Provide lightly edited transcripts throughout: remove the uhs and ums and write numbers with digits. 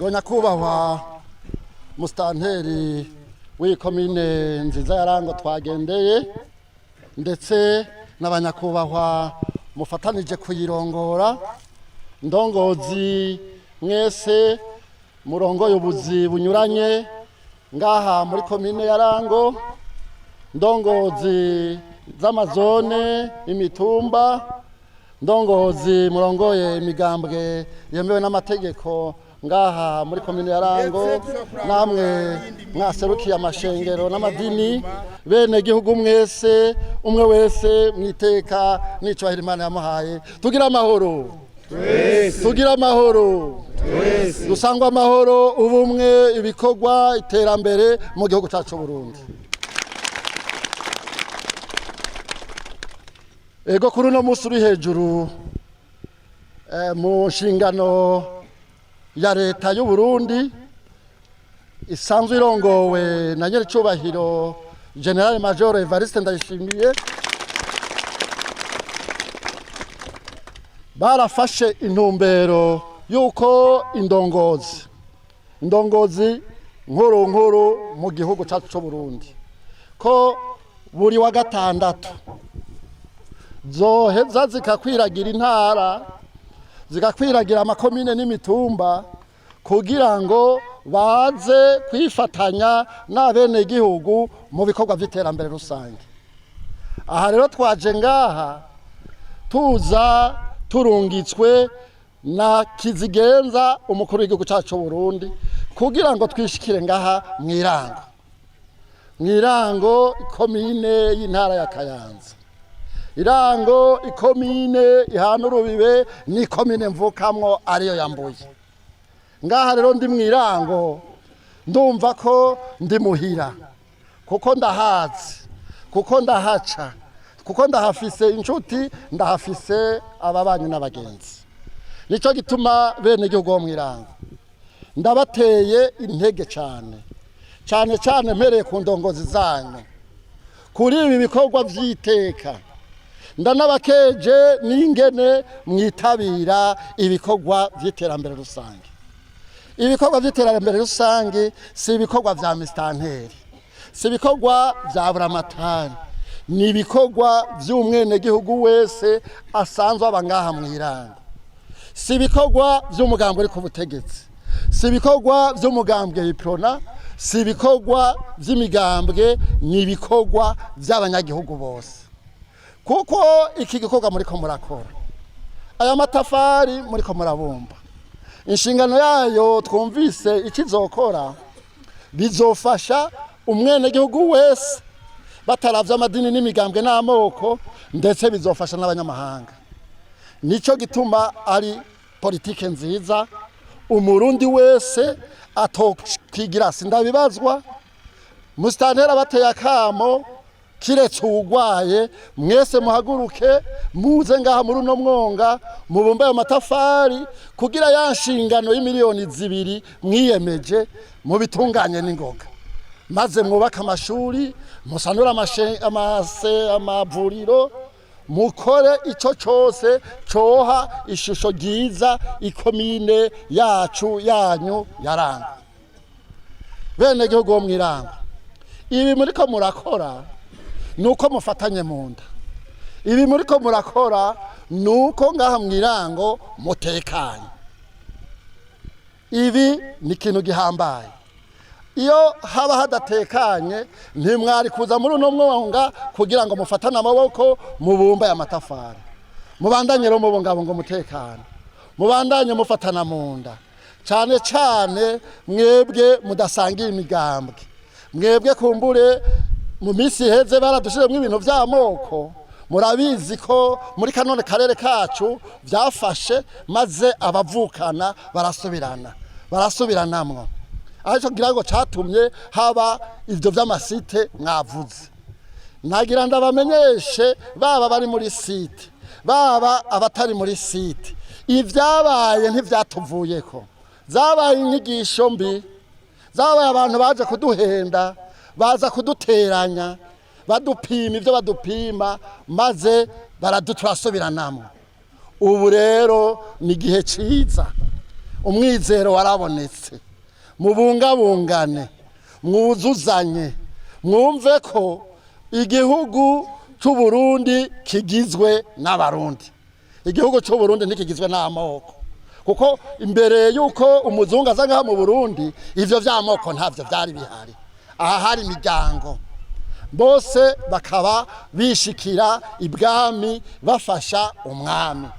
Ego, nyakubahwa musitanteri w'ikomine nziza ya Rango twagendeye, ndetse n'abanyakubahwa mufatanije kuyirongora, ndongozi mwese murongoye ubuzi bunyuranye ngaha muri komine ya Rango, ndongozi z'amazone, imitumba, ndongozi murongoye imigambwe yemewe n'amategeko ngaha muri komine ya Rango, namwe mwaserukiye amashengero n'amadini, bene gihugu mwese, umwe wese mwiteka n'icubahiro Imana yamuhaye, tugira amahoro, tugira amahoro, dusangwa amahoro, ubumwe, ibikorwa, iterambere mu gihugu cyacu Burundi. Ego, kuri uno munsi uri hejuru mu nshingano ya leta y'u Burundi isanzwe irongowe na nyiricubahiro General Major Evariste Ndayishimiye, barafashe intumbero y'uko indongozi nkuru nkuru mu gihugu cyacu cy'u Burundi ko buri wa gatandatu zoheza zikakwiragira intara, zigakwiragira amakomine n'imitumba, kugira ngo baze kwifatanya n'abenegihugu mu bikorwa by'iterambere rusange. Aha rero twaje ngaha tuza turungitswe na Kizigenza, umukuru w'igihugu cyacu Burundi, kugira ngo twishikire ngaha mw'irango, mw'irango ikomine y'intara ya Kayanza, Irango ikomine ihana urubibe n'ikomine mvukamwo ariyo yambuye. Ngaha rero ndi mw'irango, ndumva ko ndi muhira, kuko ndahazi, kuko ndahaca, kuko ndahafise inshuti, ndahafise ababanyi n'abagenzi. Nicyo gituma bene igihugu bo mw'irango ndabateye intege cyane cyane cyane, mpereye ku ndongozi zanyu kuri ibi bikorwa by'iteka. Ndanabakeje n'ingene mwitabira ibikorwa by'iterambere rusange. Ibikorwa by'iterambere rusange si ibikorwa bya misitanteri, si ibikorwa bya buramatari, ni ibikorwa by'umwenegihugu wese asanzwe aba ngaha mu irango. Si ibikorwa by'umugambi uri ku butegetsi, si ibikorwa by'umugambwe Iprona, si ibikorwa by'imigambwe, ni ibikorwa by'abanyagihugu bose. Kuko iki gikorwa muriko murakora, aya matafari muriko murabumba, inshingano yayo twumvise ikizokora, bizofasha umwenegihugu wese bataravye amadini n'imigambwe n'amoko, ndetse bizofasha n'abanyamahanga. Nico gituma ari politike nziza, umurundi wese atokwigira sindabibazwa. Musitantera bateye akamo, kiretse uwugwaye, mwese muhaguruke muze ngaha muri uno mwonga mubumbe ayo matafari, kugira ya nshingano y'imiliyoni 2 mwiyemeje mubitunganye n'ingoga, maze mwubake amashuri, musanure amavuriro, mukore ico cose coha ishusho ryiza ikomine yacu yanyu ya Rango. Bene gihugu bo mw'irango, ibi muriko murakora nuko mufatanye mu nda. Ibi muriko murakora nuko ngaha mw'irango mutekanye. Ibi ni ikintu gihambaye. Iyo haba hadatekanye ntimwari kuza muri uno mwonga kugira ngo mufatane amaboko mubumbe aya matafari. Mubandanye rero mubungabunga umutekano, mubandanye mufatana mu nda, cyane cyane mwebwe mudasangiye imigambwe. Mwebwe kumbure mu minsi iheze baradushizemo ibintu by'amoko. Murabizi ko muri kanone karere kacu byafashe, maze abavukana barasubirana, barasubiranamwo, aricyo ngira ngo catumye haba ibyo by'amasite mwavuze. Nagira ndabamenyeshe, baba bari muri site, baba abatari muri site, ibyabaye ntibyatuvuyeko. Zabaye inyigisho mbi, zabaye abantu baje kuduhenda, baza kuduteranya, badupima ibyo badupima, maze baraduturasubiranamwo. Ubu rero ni igihe cyiza. Umwizero warabonetse. Mubungabungane, mwuzuzanye, mwumve ko igihugu cy'Uburundi kigizwe n'Abarundi. Igihugu cy'Uburundi ntikigizwe n'amoko, kuko imbere y'uko umuzungu aza ngaha mu Burundi, ivyo vy'amoko ntavyo vyari bihari. Aha hari imiryango, bose bakaba bishikira ibwami, bafasha umwami.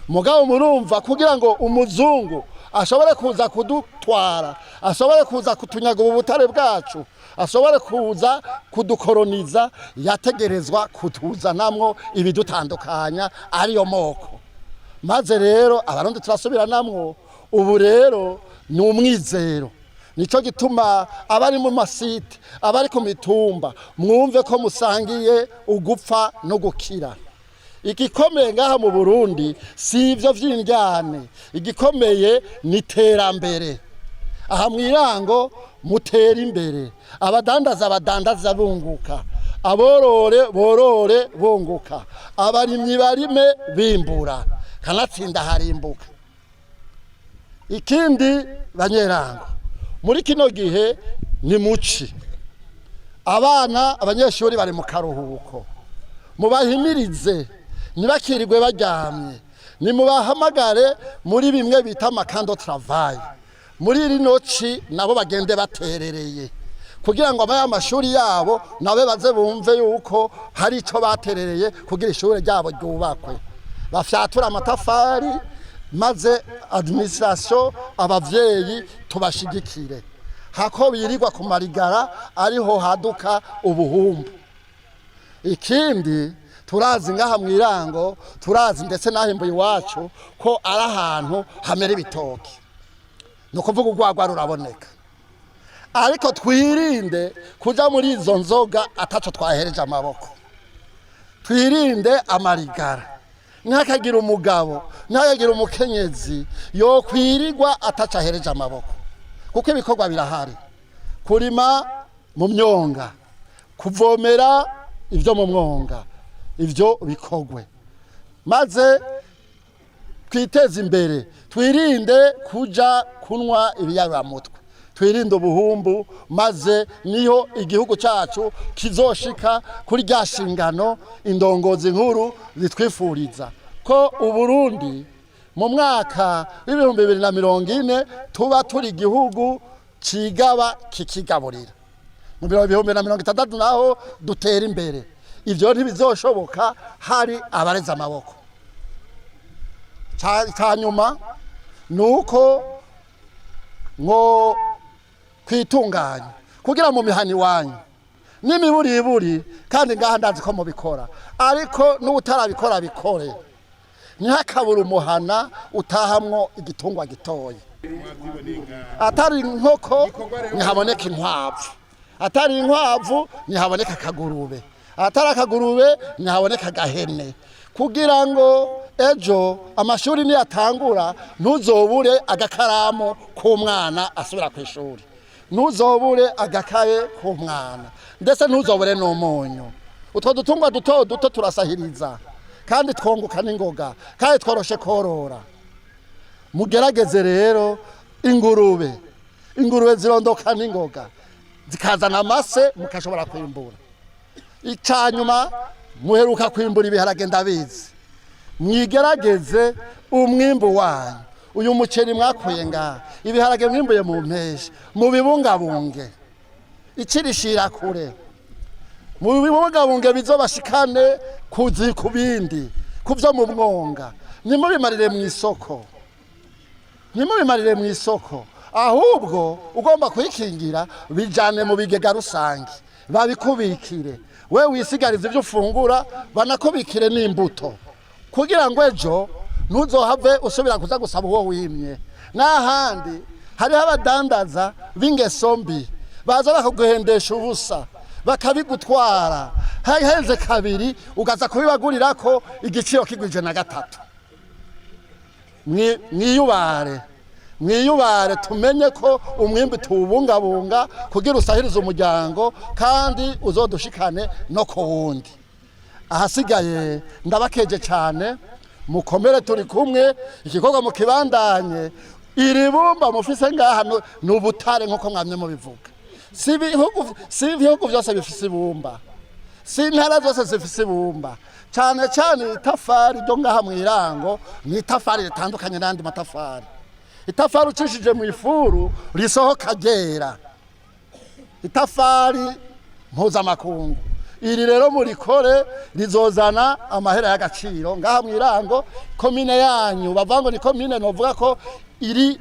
Mugabo murumva, kugira ngo umuzungu ashobore kuza kudutwara, ashobore kuza kutunyaga ubu butare bwacu, ashobore kuza kudukoroniza, yategerezwa kutuzanamwo ibidutandukanya, ariyo moko. Maze rero Abarundi turasubiranamwo. Ubu rero ni umwizero. Nicyo gituma abari mu masite, abari ku mitumba, mwumve ko musangiye ugupfa no gukira. Igikomeye ngaha mu Burundi si ibyo vy'indyane, igikomeye ni iterambere. Aha mw'irango mutera imbere, abadandaza badandaza bunguka, aborore borore bunguka, abarimyi barime bimbura, kanatsinda harimbuka. Ikindi, banyerango, muri kino gihe ni muci, abana, abanyeshuri bari mu karuhuko. Mubahimirize ntibakirirwe baryamye, nimubahamagare muri bimwe bita ama camps de travail muri rino ci, nabo bagende baterereye, kugira ngo abaye amashuri yabo nabe baze bumve yuko hari ico baterereye kugira ishuri ryabo ryubakwe. Bafyatura amatafari, maze administration, abavyeyi tubashigikire, hako birirwa ku marigara ariho haduka ubuhumbu. Ikindi, turazi ngaha mw'irango, turazi ndetse n'ahimbuye iwacu ko ari ahantu hamera ibitoki, ni ukuvuga urwagwa ruraboneka. Ariko twirinde kuja muri izo nzoga ataco twahereje amaboko. Twirinde amarigara. Ntihakagira umugabo, ntihakagira umukenyezi yokwirirwa ataco ahereje amaboko, kuko ibikorwa birahari: kurima mu myonga, kuvomera ibyo mu mwonga. Ibyo bikogwe, maze twiteze imbere. Twirinde kuja kunywa ibiyaramutwe, twirinde ubuhumbu, maze niho igihugu cyacu kizoshika kuri rya shingano indongozi nkuru zitwifuriza, ko Uburundi mu mwaka w'2040 tuba turi igihugu cigaba kikigaburira, mu 2060 naho dutera imbere. Ibyo ntibizoshoboka hari abareze amaboko. Cya nyuma ni uko ngo kwitunganya kugira mu mihana iwanyu n'imiburiburi. Kandi ngaha ndazi ko mubikora, ariko n'utarabikora bikore. Ntihakabure umuhana utahamwo igitungwa gitoya: atari inkoko ntihaboneka inkwavu, atari inkwavu ntihaboneka akagurube, atari akagurube ntihaboneka agahene, kugira ngo ejo amashuri niyatangura ntuzobure agakaramu k'umwana asubira ku ishuri, ntuzobure agakaye k'umwana, ndetse ntuzobure n'umunyu. Utwo dutungwa duto duto turasahiriza, kandi twunguka n'ingoga, kandi tworoshe korora. Mugerageze rero ingurube. Ingurube zirondoka n'ingoga, zikazana amase, mukashobora kwimbura. Icyanyuma, muheruka kwimbura ibiharage, ndabizi. Mwigerageze umwimbu wanyu, uyu muceri mwakuye ngaha, ibiharage mwimbuye mu mpeshi, mubibungabunge, ikirishira kure, mubibungabunge, bizobashikane kuzi ku bindi, ku byo mu mwonga. Ntimubimarire mu isoko, ntimubimarire mu isoko. Ahubwo ugomba kwikingira, bijane mu bigega rusange, babikubikire, we wisigarize ibyo ufungura, banakubikire n'imbuto, kugira ngo ejo ntuzohave usubira kuza gusaba uwo wimye. N'ahandi hariho abadandaza b'ingeso mbi baza bakaguhendesha ubusa, bakabigutwara, haheze kabiri ugaza kubibagurira ko igiciro kigwije na gatatu. Mwiyubare, mwiyubare, tumenye ko umwimbi tuwubungabunga kugira usahirize umuryango, kandi uzodushikane no ku wundi. Ahasigaye ndabakeje cyane, mukomere, turi kumwe, igikorwa mukibandanye. Iri bumba mufise ngaha ni ubutare nk'uko mwamye mubivuga. Si ibihugu byose bifise ibumba, si intara zose zifise ibumba. Cyane cyane itafari ryo ngaha mu Irango ni itafari ritandukanye n'andi matafari. Itafari ucishije mu ifuru risohoka ryera, itafari mpuzamakungu. Iri rero murikore, rizozana amahera y'agaciro ngaha mu Irango. Komine yanyu bavuga ngo ni komine, novuga ko iri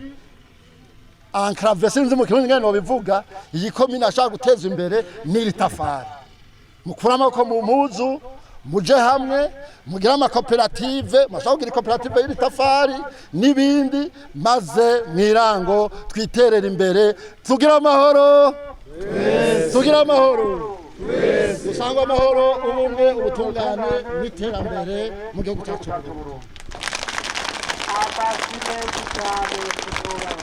enclavé, sinzi mu Kirundi ngene nobivuga. Iyi komine ashaka guteza imbere n'iri tafari. Mukure amaboko mu mpuzu, muje hamwe, mugire amakoperative, mashaka kugira ikoperative y'iri tafari n'ibindi, maze mw'irango twiterere imbere, tugire amahoro, tugire amahoro, dusangwe amahoro, ubumwe, ubutungane n'iterambere mu gihugu cyacu. Amashyi menshi cyane kuzuba.